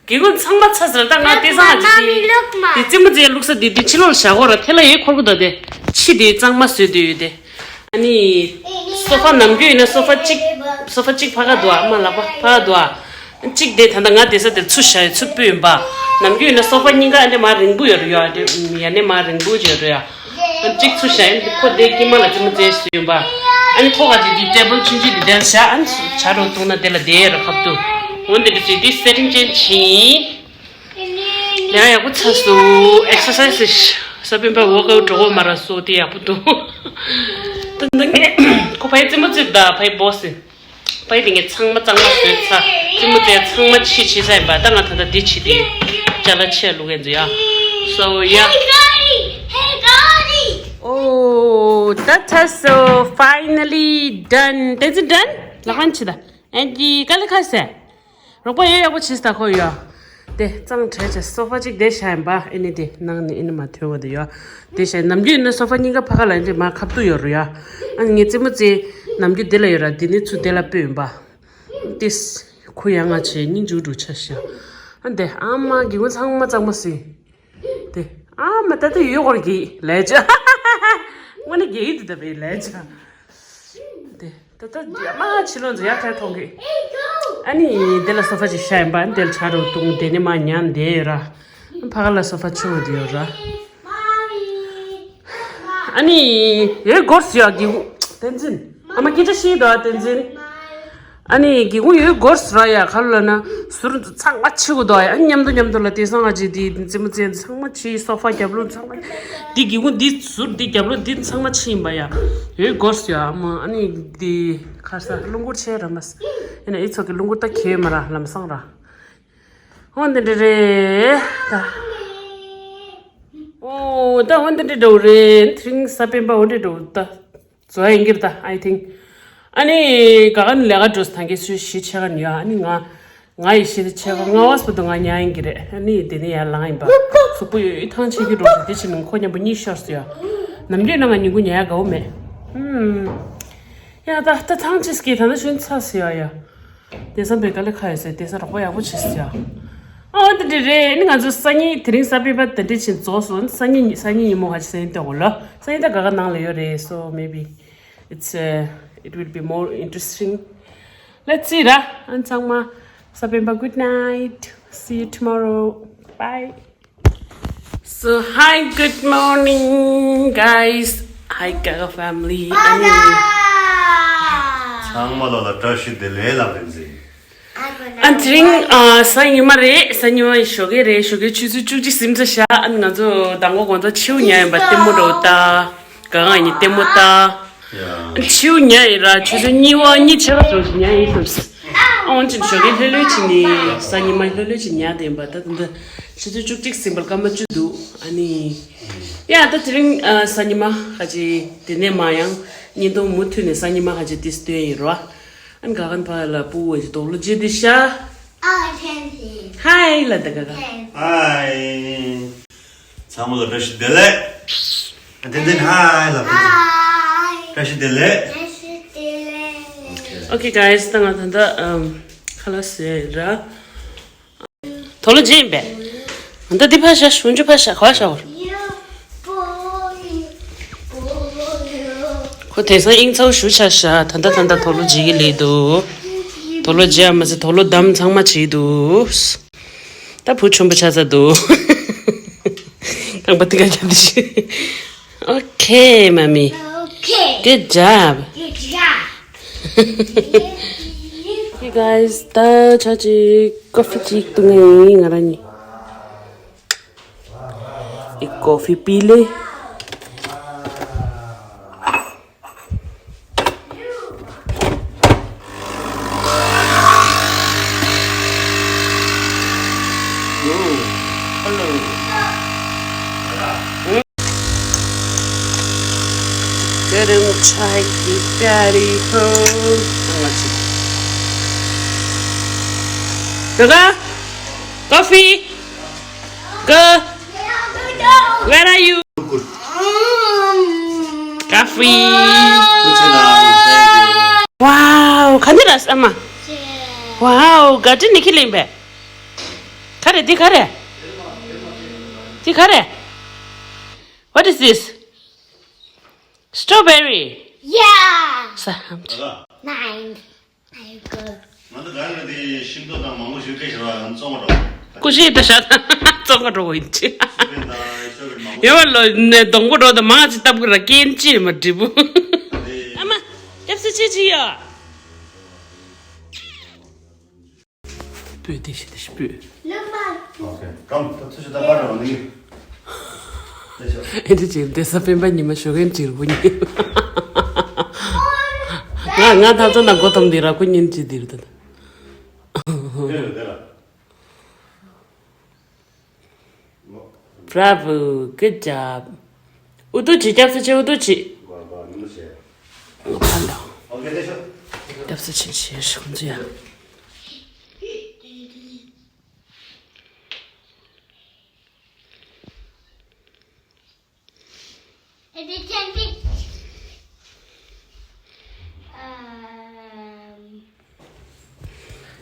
སྒེའུ་ཁུང་ཚང་མ་ཚ་ས། ད་ང་དེ་སང་ཅི་དེ་དེ་རྩེད་མོ་རྩེ་བླུགས་ས་དེ་དེ་ཕྱི་ལོགས་བཞག་གོ་ར། དེ་ལ་ཡེ་འཁོར་གི་འདུག་དེ་ཕྱི་དེ་གཙང་མ་བཟོས་དུས་ཡོད་དེ། ཨ་ནི། སོ་ཕ་ནམ་རྒྱུན་ཡིན་ན་སོ་ཕ་གཅིག་སོ་ཕ་གཅིག་ཕ་ག་འདུག་ཨ། མ་ལག་པ་ཕ་ག་འདུག་ཨ། གཅིག་དེ་ད་ལྟ་ང་དེ་ས་དེར་ཚུར་བཞག་ཡོད། ཚུར་སྤོས་ཡིན་པ། ནམ་རྒྱུན་ཡིན་ན་སོ་ཕ་གཉིས་ཀ་ཨ་འདྲ་མ་རིང་པོ་ཡོད་རེད་ཡ། ཨ་འདྲ་ཡ་ནས་མ་རིང་པོ་ཅིག་ཡོད་རེད་ཡ། ཨ་གཅིག་ཚུར་བཞག་ཡིན། ཁོ་དེ་དཀྱིལ་མ་ལ་རྩེད་མོ་རྩེ་བཞིན་ཡིན་པ། ཨ་ནི་ཐོག་ཁ་ཅིག་དེ་ཊེ་བལ་ཆུང་ཆུང་དེ་དེར་བཞག་ཨ་ནི་ཇ་རོ་བཏུང་ན་དེ་ལ་དེ་ཡོད་རེད་ཁབ་ཏུ། འོན་ཏེ་འདི་ཚོ་དེ་སེ་ཊིང་ཅན་བྱས་ཡིན། ལས་ཀ་ཡག་པོ་ཚར་སོང་། ཨེག་སར་སའི་སི་ས་སྤེན་པ་ཝོག་ཨའུཊ་འགྲོ་གི་མ་རེད་སོ་དེ་ཡག་པོ་འདུག་ད་ལྟ་ངས་ཁོ་ཕ་ཡི་རྩེད་མོ་རྩེ་ད་ཕ་ཡི་བོ་སི་ཕ་ཡི་དེ་ངས་ཚང་མ་གཙང་མ་བཟོས་ཚར། རྩེད་མོ་རྩེ་ཚང་མ་ཕྱི་ཕྱི་ས་ཡིན་པ། ད་ང་ད་ལྟ་འདི་ཕྱི་དེ་ཅ་ལག་ཕྱི་བླུག་གི་འདུག་ཡ། So yeah. Oh, that is so finally done. That's it done? ལག་ཁང་ཕྱི་ད། ཨན་ཀི་དཀའ་ལས་ཁག་སེ། རོགས་པ་ཡོད་ཡག་པོ་བྱེད་ས་ཁོ་ཡོད། དེ་གཙང་བྲལ་བྱས་སོ་ཕ་གཅིག་དེ་བཞག་ཡིན་པ། ཨེ་ནི་དེ་ནང་ནས་ཨེ་ནི་མ་ཐོན་བ་དེ་ཡོད། དེ་བཞག་ནམ་རྒྱུན་ཡིན་ན་སོ་ཕ་གཉིས་ཀ་ཕ་ག་ལ་ཡིན་དེ་མ་ཁབ་ཏུ་ཡོད་རུ་ཡ། ཨ་ནི་ངས་རྩེད་མོ་རྩེ་ནམ་རྒྱུན་དེ་ལ་ཡོད་ར། དེ་ནི་ཚུར་དེ་ལ་སྤོས་ཡིན་པ། དེ་ཁོ་ཡ་ང་བྱས་སྙིང་རྗེ་འགྲོ་ཆ་ཤ། ཨ་འདི་ཨ་མ་སྒེའུ་ཁུང་ཚང་མ་གཙང་མ་ཟིན། དེ་ཨ་མ་ད་ལྟ་ཡོད་སྐོར་གྱི་ལས་བྱ། དངོས་གནས་དགེ་ཡིད་དུ་ད་བའི་ལས་བྱ། དེ། ད་ལྟ་རྒྱ་མ་ཕྱི་ལོགས་ཚོ་ཡག་ཐལ་མཐོང་གི། ཨ་ནི་དེ་ལ་སོ་ཕ་ཅིག་བཞག་ཡིན་པ། དེ་ལ་ཇ་རོ་བཏུང་། དེ་ནས་མ་ཉལ་བསྡད་ཡོད་ར། ཕ་ག་ལ་སོ་ཕ་ཆུང་བ་དེ་ཡོད་ར། ཨ་ནི་ཡོད་སྐོར་ཟེར་ཡག་གི། བསྟན་འཛིན། ཨ་མ་སྐད་ཆ་བཤད་འདུག་ཨ། བསྟན་འཛིན། ཨ་ནི་སྒེའུ་ཁུང་ཡོད་སྐོར་ཟེར་ཡ་ག་ལ་ན་ཟུར་ཚང་མ་ཕྱི་གི་འདུག་ཨ། ཨ་ནི་མཉམ་དུ་མཉམ་དུ་ལ་དེང་སང་ང་ཅིག་དེ་རྩེད་མོ་རྩེ་ཚང་མ་ཕྱི། སོ་ཕ་རྒྱབ་ལོགས་ཚང་མ། འདི་སྒེའུ་ཁུང་འདི་ཟུར་འདི་རྒྱབ་ལོགས་འདི་ཚང་མ་ཕྱི་ཡིན་པ་ཡ། ཡོད་སྐོར་ཟེར་ཡ། ཨ་མ་ཨ་ནི་འདི་ཁར་ས་རླུང་འཁོར་ཆེ་ར་མ་ས། ཡིན་ན་ཨི་ཚོགས་ཀྱི་རླུང་འཁོར་ད་ཁེལ་མ་ར་ལམ་སང་ར། འོ་འདི་འདྲ་རེད་ད། འོ་ད་འོ་འདི་འདྲ་འགྲོ་རེད། དེ་རིང་ས་སྤེན་པ་འོ་འདྲ་འགྲོ་ད། བཟོ་ཡིན་གྱི་རེད་ད། I think ཨ་ནི་ག་ག་ནི་ལས་ཀ་འགྲོ་ས་ཐང་གི་སུ་ཞིག་ཆེ་ག་ནི་ཡོད། ཨ་ནི་ང་ང་ཡི་ཤི་ཆེ་ག་ང་བ་སུ་དུ་ང་ཉ་ཡིན་གི་རེད། ཨ་ནི་དེ་ནི་ཡར་ལངས་ཡིན་པ་གཟུགས་པོ་ཡོད་ཐང་ཆད་ཀྱི་འགྲོ་ཞིག་དེ་ཕྱིན་ནང་ཁོ་མཉམ་པོ་གཉིད་ཤོར་སོང་ཡ། ནམ་རྒྱུན་ན་ང་ཉིན་གུང་ཉལ་ཡ་དགའ་བོ་མེད། ཧུམ། ཡ་ད་ད་ཐང་ཆད་ཀྱི་ད་ན་ཞུན་ཚ་སོང་ཡ་ཡ། དེང་སང་བེ་ག་ལེ་ཁ་ཡོད་ཟེར་དེང་སང་རོགས་པ་ཡག་པོ་བྱེད་སོང་ཡ། ཨོ་དེ་འདྲ་རེད། ཨ་ནི་ང་ཚོ་སང་ཉིན་དེ་རིང་གཟའ་སྤེན་པ་དེ་འདྲ་ཕྱིན་རྫོགས་སོང་། སང་ཉིན་སང་ཉིན་ཉིན་མོ་ཧ་ཅི་སང་ཉིན་ལྟོས་གོ་ལོ། སང་ཉིན་ད་ག་ག་ནང་ལ་ཡོད་རེད། So maybe it's uh, it will be more interesting. Let's see ར། ཨ་ཚང་མ་གཟའ་སྤེན་པ། Good night, see you tomorrow, bye. So hi, good morning guys. Hi Gaga family. ཨ་ནི་ཚང་མ་ལོ་ལ་བཀྲ་ཤིས་བདེ་ལེགས་ལབ་རན་ཟིན། ཨ་དེ་རིང་ཨ་གཟའ་ཉི་མ་རེད། གཟའ་ཉི་མ་ཞོགས་ཀས་རེད། ཞོགས་ཀས་ཆུ་ཚོད་བཅུ་གཅིག་ཟིན་ཚར་ཤག་ཨ་ནི་ང་ཚོ་མདང་དགོང་དགོང་དག་མཆིའུ་ཉལ་ཡིན་པ། ལྟད་མོ་འགྲོ་ལྟ། ག་ང་གཉིས་ལྟད་མོ་ལྟ། ཡ། མཆིའུ་ཉལ་ཡིན་ར། ཆུ་ཚོད་གཉིས་པ་གཉིས་ཆ་ག་ཙམ་ཞིག་ཉལ་ཡིན་བསམ། ཨ་འོན་ཀྱང་ཞོགས་ཀས་ལྷོད་ལྷོད་བྱས་ནས་གཟའ་ཉི་མ་ལྷོད་ལྷོད་བྱས་ཉལ་བསྡད་ཡིན་པ། ད་ད་ལྟ་ཆུ་ཚོད་བཅུ་གཅིག་ཟིན་པར་སྐར་མ་བཅུ་འདུག་ཨ་ནི། ཡ་ད་དེ་རིང་ཨ་གཟའ་ཉི་མ་ཁ་ཅིག་དེ་ནས་མ་ཡང་བརྙན་ཐུང་མུ་མཐུད་ནས་གཟའ་ཉི་མ་ཁ་ཅིག་དེ་སྟོན་ཡིན་རོ། ཨ་ནི་ག་ག་ཕ་ལ་སྤུ་བོ་ཞིག་དོག་ལོ་རྗེ་དེ་ཤ། ཧའི་ལ་ད་ག་ག་ཧའི། ཚང་མ་ལ་བཀྲ་ཤིས་བདེ་ལེགས། ཏན་ཏན་ཧའི་ལ་བཀྲ་ཤིས་བདེ་ལེགས། Okay guys, ད་ང་ད་ལྟ་ཁ་ལག་ཟས་ར། དོ་ལོ་རྗེ་ཡིན་པས། ད་འདི་ཕ་ཤ་ཤུན་ཅུ་ཕ་ཤ་ག་ཤ་བོར། ཁོ་དེང་སང་དབྱིངས་ཚ་བོ་ཞུ་ཆ་ཤ། ད་ལྟ་ད་ལྟ་དོ་ལོ་རྗེ་གི་ལས་འདུག་དོ་ལོ་རྗེ་ཨ་མ་ཟེར་དོ་ལོ་འདམ་ཚང་མ་བྱེད་འདུག་ད་བུ་ཆུང་པོ་ཆགས་ཚར་འདུག་རྐང་པ་ཏི་ཀ་རྒྱབ་དེ་ཤི། Okay, mommy. Okay. Good job. Good job. Hey guys, ད་ཆ་ཅིག་ཀོ་ཧྥི་ཅིག་འཐུང་ངེས་ཡིན་ང་རང་གཉིས། ཨི་ཀོ་ཧྥི་པི་ལེ། Hello. गरम चाय की प्यारी हो। Gaga, coffee. Go. Where are you? Coffee. Wow, ཁ་འདི་ར་ཨ་མ། Wow, ག་ཏི་ནི་ཁི་ལིང་བེ། ག་རེ་འདི་ག་རེ། འདི་ག་རེ། What is this? Strawberry. Yeah. ས་ཧམ་ཅི། Nine. ང་ཚོ་ག་རེ་དེ་ཤིང་ཏོག་དང་མང་པོ་ཞིག་སྤྲད་ཤག་ཨ་ནི་བཙོང་ག་འགྲོ། ཀུ་ཤི་ད་ཤ་བཙོང་ག་འགྲོ་གི་ཡིན་ཅི། ཤུ་བན་དང་ཤོ་བན་མང་པོ། ཡོད་ལོ་ནས་སྡོང་པོ་འགྲོ་དང་མང་ཅི་བཏབ་གི་ར་སྐྱེན་ཅི་མ་འགྲིག་པོ། ཨ་མ། སྐྱབས་སུ་མཆི་ཅི་ཡོད། སྤོས་དེ་ཤི་དེ་ཤི་སྤོས། ཨོ་ཁེ། ཀམ་ད་ཚུ་ཤི་ད་པར་རོ་ནི། ཨེ་འདྲ་ཅིག་བསྡད་ས་སྤེན་པ་ཉི་མ་ཞོགས་ཀས་འབྲི་རུ་ཉི། ང་ང་ཐབ་ཚང་དང་མགོ་འཐོམ་འདི་ར་ཁོ་ཉིན་གཅིག་འདིར་དུ། Bravo, good job. ཨུ་ཏུ་ཅི་སྐྱབས་སུ་མཆི། ཨུ་ཏུ་ཅི། ང་ཕར་ལ། སྐྱབས་སུ་མཆི་ཞེས་ཁོང་ཚོ་ཡ།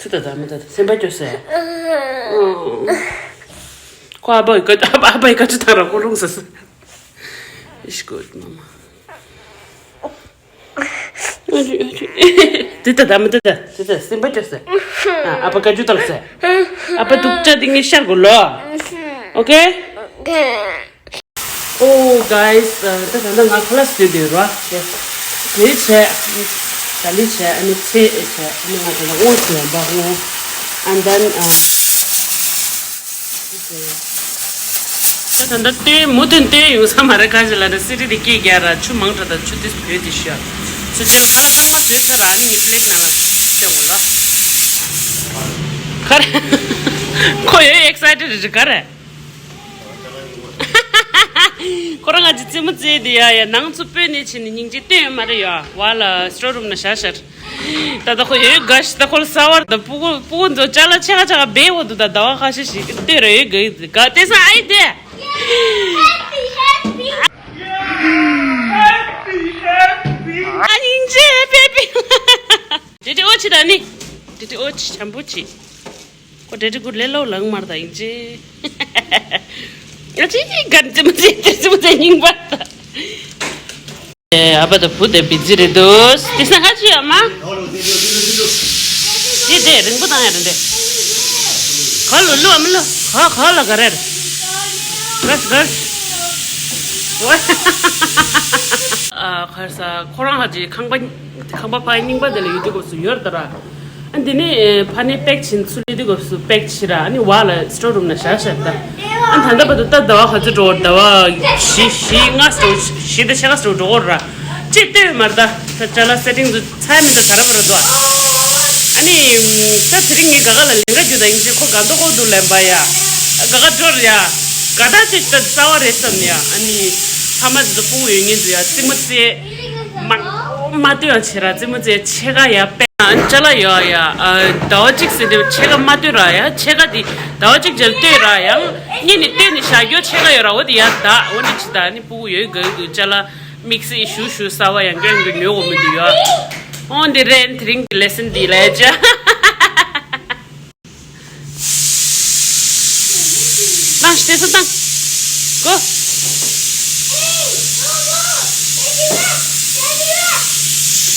ཚུ་ད་ད་མི་ད་ད་སེམས་པ་སྐྱོ་སེ། ཁོ་ཨ་ཕའི་ཀ་ཨ་ཕའི་ཀ་ཅི་ཐང་ར་ཁོ་རུང་ས་སེ། It's good, mama. དེ་ད་ད་མི་ད་ད་དེ་ད་སེམས་པ་སྐྱོ་སེ། ཨ་ཕ་ཀ་ཅུ་ཐང་སེ། ཨ་ཕ་དུག་ཅག་དེ་ངས་ཤར་གོ་ལོ། Okay? Oh guys, ད་ད་ད་ང་ཁ་ལག་བཟོས་དེ་རོ། དེ་བྱས། ད་ལི་བྱས། ཨ་ནི་ཚེ་བྱས། ཨ་ནི་ང་ད་ལ་སྔོ་ཟོས་པ་སྔོ། And then ད་ད་ལྟ་སྟོན་མུ་མཐུད་སྟོན་ཡོང་ས་མ་རེད། ག་ཞིག་ལ་ད་སི་རི་དེ་སྐད་རྒྱག་ར་ཆུ་མང་དྲགས་དང་ཆུ་དེ་བོད་དེ་ཤོད། སུ་ཅན་ཁ་ལག་ཚང་མ་བཟོས་ཚར་ར། ཨ་ནི་ངའི་པི་ལེ་ཊི་ནང་ལ་སྟོན་དགོས་ལོ། ག་རེ། ཁོ་ཡོད་ཨེག་སའི་ཊེ་ཌི་རེད་ག་རེ། ཁོ་རང་ང་ཅི་རྩེད་མོ་རྩེ་དེ་ཡ་ཡ་ནང་ཚོ་སྤོས་ནས་ཕྱིན་ནས་སྙིང་རྗེ་སྟོན་ཡོད་མ་རེད་ཡ། བ་ལ་སི་ཊོར་རུམ་ན་བཞག་ཤར། ད་ལྟ་ཁོ་ཡོད་དགའ་ཤི་ད་ཁོ་ལ་ས་བར་ད་སྤུ་གུ་སྤུ་གུ་ཚོ་ཅ་ལག་ཆེ་ཁ་ཆེ་ཁ་སྦས་འོ་དུ་ད་ཟླ་བ་ཁ་ཤས་ཤིག་ལྟོས་ར་ཡོད་དགའ་ཡི་དགའ་དེ་སང་ཨ་ཡི་དེ། ཨ་སྙིང་རྗེ་ཧེ་པི་ཧེ་པི། དེ་དེ་ཨོ་ཆི་ད་ནི། དེ་དེ་ཨོ་ཆི་བྱམས་པོ་ཆི། ཁོ་འདྲ་འདྲ་ཁོ་ལས་སླ་པོ་ལངས་མ་རེད་ད་ཡིན་ཅི། ཨ་ཅི་ག་རྩེད་མོ་རྩེ་རྩེད་མོ་རྩེ་རྙིང་པ་ད། ཨ་ཕ་དང་བུ་དེ་བི་ཛི་རེད་འདུག་དེ་སང་ཁ་ཅི་ཡོད་མ། དེ་དེ་རིང་པོ་བཏང་ཡ་རེད་འདྲ། ག་ལོ་ལོ་ཨ་མ་ལོ་ག་ག་ལ་ག་རེ་རེད། ག་ག་ཨ་ཁར་ས་ཁོ་རང་ཧ་ཅི་ཁང་པ། ཁང་པ་ཕ་རྙིང་པ་དེ་ལ་ཡོད་དུས་སྐབས་སུ་ཡོད་རེད་ད་ར། ཨ་འདི་ནས་ཕ་ནས་པེག་ཕྱིན་ཚུར་སླེབས་དུས་སྐབས་སུ་པེག་ཕྱིས་ར་ཨ་ནི་བ་ལ་སི་ཊོར་རུམ་ན་བཞག་བཞག་ད། ཨ་ད་ལྟ་བར་དུ་ད་ཟླ་བ་ག་ཚོད་འགྲོ་ཟླ་བ་བཞི་བཞི་ལྔ་ཙམ་བཞི་དང་ཕྱེད་ཀ་ཙམ་འགྲོ་གོ་ར། ཅེས་ལྟོས་མ་རེད་ད། ད་ཅ་ལག་སེ་ཊིང་ཚོ་ཚར་མི་འདུག་ད་ར་བ་ར་འདུག་ཨ་ནི་ད་དེ་རིང་ངས་ག་ག་ལ་ལེན་ག་རྒྱུ་ད་ཡིན་ཅེ་ཁོ་ག་འདོ་གོ་འདུག་ལེན་པ་ཡ། ག་ག་འགྲོ་ར་ཡ། ག་ད་ཅེ་ད་རྩ་བ་རེད་བསམ་ནས་ཡ་ཨ་ནི་ཕ་མ་དེ་ཚོ་སྤུ་གུ་ཡོད་ངེས་འདུག་ཡ་རྩེད་མོ་རྩེ། མ་མ་ལྟོས་ཡང་བྱེད་ར་རྩེད་མོ་རྩེ་ཕྱེད་ཀ་ཡ་པེ་ཨ་ཅ་ལག་ཡོད་ཡ། ཟླ་བ་གཅིག་ཟེར་དུས་ཕྱེད་ཀ་མ་ལྟོས་ར་ཡ་ཕྱེད་ཀ་དེ་ཟླ་བ་གཅིག་རྗེས་ལྟོས་ར་ཡང་གཉིད་ནས་ལྟོས་ནས་བཞག་རྒྱུ་ཕྱེད་ཀ་ཡོད་ར་འོ་དེ་ཡ་ད་འོ་འདི་ཅི་ད་ནི་སྤུ་གུ་ཡོད་དགའ་གི་ཅ་ལག་དམིགས་བསལ་ཞུ་ཞུ་ས་བ་ཡང་སྐྱོན་གི་ཉོ་གོ་མི་འདུག་ཡ། འོ་འདི་རེད་དེ་རིང་གི་ལེ་སན་འདི་ལས་ཅ། ཏང་ཤི་ཏེ་སུ་ཏང་། གོ།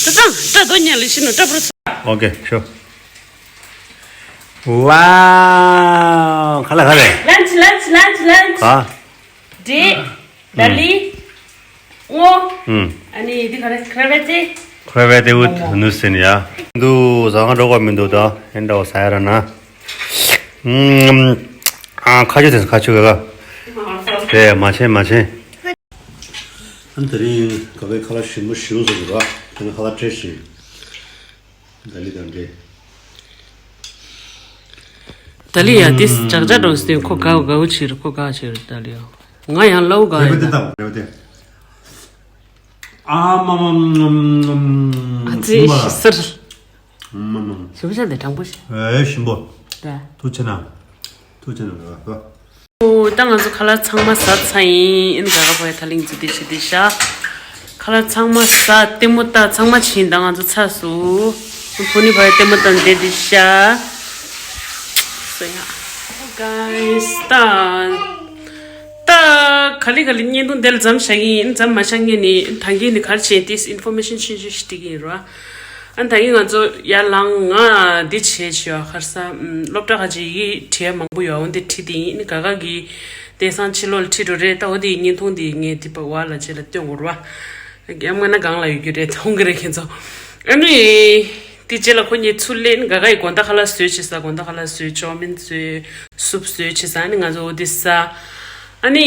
ཏ་ཏང་ཏ་དོ་ཉ་ལི་ཤི་ནོ་ཏ་པྲོ་ས། ཨོ་ཀེ་ཤོ། ཝའོ། ཁ་ལ་ཁ་ལ། ལན་ཆི་ལན་ཆི་ལན་ཆི་ལན་ཆི། ཨ། འབྲས། ལ་ལི། སྔོ། ཨུམ། ཨ་ནི་འདི་ག་རེ་ཁྲ་བེ་ཏེ། ཁྲ་བེ་ཏེ་འུ་ཐུ་ནུ་སིན་ཡ། འདུག་ཟ་ཁང་འགྲོ་དགོས་མི་འདུག་ད་ཧན་འདྲ་བ་ཟ་ཡ་ར་ན། ཨུམ། ཨ་ཁ་ཆུ་དེ་ཁ་ཆུ་ག་ག་རེད་མ་ཆེན་མ་ཆེན། ཨ་ནི་དེ་རིང་ག་བའི་ཁ་ལག་ཞིམ་པོ་ཞིམ་པོ་བཟོ་དགོས་ར། དེ་ནི་ཁ་ལག་བཀྲེས་ཤིང་། ད་ལི་དང་འདྲེ། ད་ལི་ཡ་དེ་ཇག་ཇག་འགྲོ་སྟེ་ཁོ་དགའ་བོ་དགའ་བོ་བྱེད་རེད་ཁོ་དགའ་བྱེད་རེད་ད་ལི་ཡ། ང་ཡང་ལའུ་དགའ་རེ་བ་ཡིན་དེ་ད། དང་རེ་བ་དེ། ཨ་མ་མ་མ་མ་མ། ཨ་ཙི་ཞི་སར། མ་མ་མ། ཞི་བ་ཆ་དེ་དྲང་པོ་ཞིག་ཨེ་ཞིམ་པོ། ད། ཐུགས་ཆེ་ན། ཐུགས་ཆེ་ན་རེ་བ། ཨོ། ད་ང་ཚོ་ཁ་ལག་ཚང་མ་ཟ་ཚར་ཡིན། ཨིན་ག་ག་བོ་ཡ་ད་ལིང་ཙི་དེ་ཞི་དེ་ཤ། ཁ་ལག་ཚང་མ་ཟ་ལྟད་མོ་ལྟ་ཚང་མ་ཕྱིན་ད་ང་ཚོ་ཚར་སོང་། ཕོ་ནི་བོ་ཡ་ལྟད་མོ་ལྟ་འདི་དེ་ཤ། So yeah, guys, ད་ད་ག་ལི་ག་ལི་བརྙན་ཐུང་འདིར་མཚམས་བཞག་གི་ཡིན། མཚམས་མ་བཞག་ངེས་ནི་ད་གིན་ནི་ག་རེ་བྱེད་དེ་ཨིན་ཕོར་མེ་ཤན་ཆུང་ཆུང་ཞིག་སྟེར་གི་ཡིན་རོ། ཨ་ད་གིན་ང་ཚོ་ཡར་ལངས་ང་འདི་བྱས་བྱས་ཡོད་ཁར་ས་སློབ་གྲྭ་ཁ་ཅིག་ཡི་གེ་བྲིས་མང་པོ་ཡོད་འོན་ཏེ་བྲིས་ཏེ་ཡིན་ག་ག་གི་དེང་སང་ཕྱི་ལོགས་ལ་ཁྲིད་འགྲོ་རེད། ད་འོ་དེ་ཡི་བརྙན་ཐུང་དེ་ངས་དེ་པ་བ་ལ་བྱས་ལ་སྟོན་དགོས་རོ། ཡང་མིན་ན་གང་ལ་ཡོད་རྒྱུ་རེད་མཐོང་གི་རེད་ཁྱེད་ཚོ། ཨ་ནི། དེ་རྗེས་ལ་ཁོ་གཉིས་ཚུར་སླེབས་ནས་ག་ག་ཡི་དགོང་དག་ཁ་ལག་བཟོས་བྱས་ས་དགོང་དག་ཁ་ལག་བཟོས་ཅོ་མིན་བཟོས་སུབ་བཟོས་བྱས་ས་ཨ་ནི་ང་ཚོ་འོ་དེ་ས། ཨ་ནི།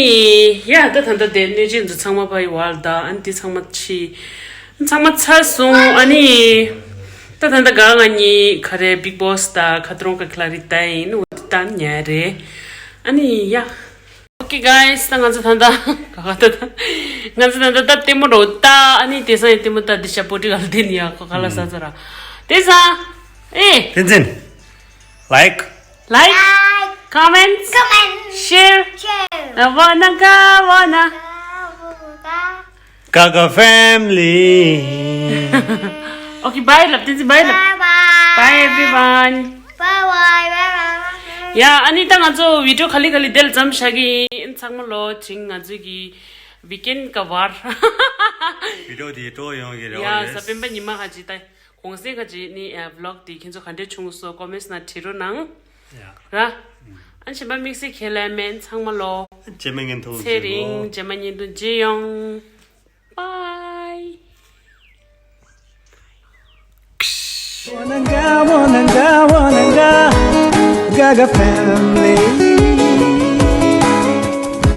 ཡ་ད་ད་ད་དེ་གནོད་སྦྱིན་ཚོ་ཚང་མ་ཕ་ཡི་བར་ད་ཨ་ནི་དེ་ཚང་མ་ཕྱི། ཚང་མ་ཚར་སོང་ཨ་ནི། ད་ད་ད་ག་ང་གཉིས་ག་རེ་བིག་བོ་སི་ད་ཁ་ཏྲོང་ག་ཁ་ལ་རི་ད་ཡིན་འོ་དེ་ད་ཉལ་རེད། ཨ་ནི་ཡ། Okay guys, ད་ང་ཚོ་ད་ལྟ་ག་ག་ད་ད་ང་ཚོ་ད་ལྟ་ད་ལྟད་མོ་རོ་ད་ཨ་ནི་དེ་སང་ཡི་ལྟད་མོ་ད་འདི་ཤ་པོ་ཏི་གལ་དེ་ནི་ཡ་ཁོ་ཁ་ལ་ས་ཚ་ར་དེ་སང་ཨེ། བསྟན་འཛིན། Like. Like, comments, comment, share, share. བོ་ན་ག་བོ་ན། Gaga family. Okay, bye ལབ་བསྟན་འཛིན་bye ལབ། Bye bye. Bye everyone. Bye bye, bye bye, bye bye. ཡ་ཨ་ནི་ད་ང་ཚོ་བི་ཌི་ཡོ་ག་ལེ་ག་ལེ་དེ་ལ་མཚམས་བཞག་གི་ཡིན། ཚང་མ་ལོ་ཅིང་ང་ཚོ་གི་ཝི་ཀེན་ག་བར། བི་ཌི་ཡོ་དེ་སྤྲོ་ཡོང་གི་རེད། ཡ་ཨོ་ཡེ་སི། གཟའ་སྤེན་པ་ཉི་མ་ཁ་ཅིག་ད་གུང་སེང་ཁ་ཅིག་ནི་ཝི་ལོག་དེ་ཁྱེད་ཚོ་ག་འདྲས་བྱུང་སོང་ཀོ་མེན་ཊི་ནང་བྲིས་རོགས་གནང་། ཡ། ར། ཨ་ནི་གཞན་པ་དམིགས་བསལ་ཁས་ལེན་མེད། ཚང་མ་ལོ། རྗེས་མའི་བརྙན་ཐུང་ཚེ་རིང་མཇལ་ལོ། རྗེས་མ་བརྙན་ཐུང་མཇལ་ཡོང་། Bye. Wananga, wananga, wananga, Gaga family.